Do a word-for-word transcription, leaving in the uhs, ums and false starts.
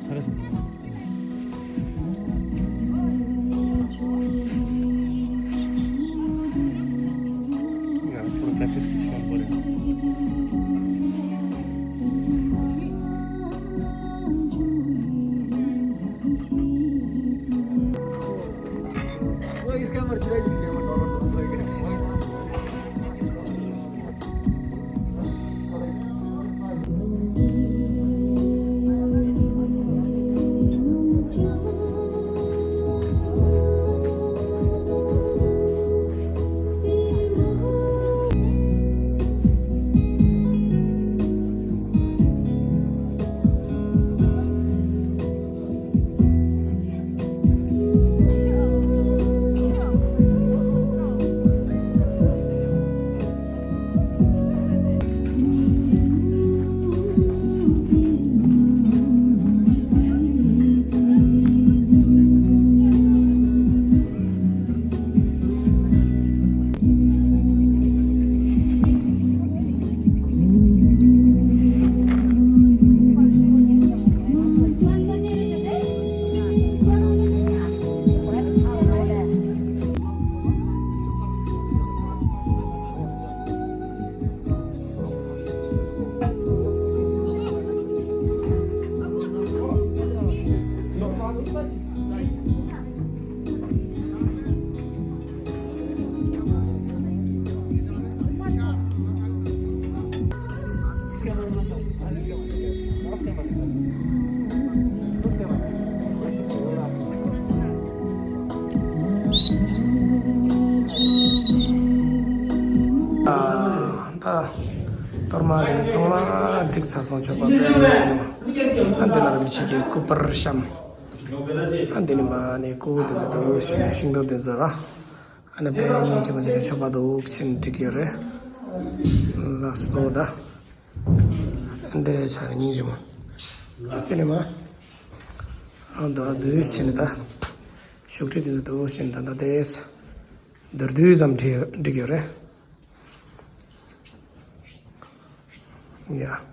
Saraswati. Ya, por cafés que se van por ahí. ད་གཏོར་མ་རེད། ཚང་མ་འགྲིག་ཚར་སོང་། མཆོད་པ་སྤེལ་ཡོད་ཚང་མ། ཨ་འདི་ལ་རིན་པོ་ཆེ་གི་སྐུ་པར་བཤམས། ཨ་འདི་ནི་མ་ནི་སྐུ་དེ་ཚོ་འདུག་ཤིང་ཤིང་སྡོང་དེ་ཚོ་ར། ཨ་ནི་བེ་སྙིང་རྗེ་མོ་ཅན་མཆོད་པ་འདུག་ཕྱིན་འགྲིག་ཡོད་རེད། ལགས་སོ་ད། འདི་ཆ་ནི་སྙིང་རྗེ་མོ། ཨ་དེ་ནི་མ། ཨ་ད་འདུག་ཕྱིན་ད། བཞུགས་ཁྲི་དེ་ཚོ་འདུག་ཕྱིན་ད་ད་དེས། མདོར་བསྡུས་ཙམ་འགྲིག་འགྲིག་ཡོད་རེད། ཡ།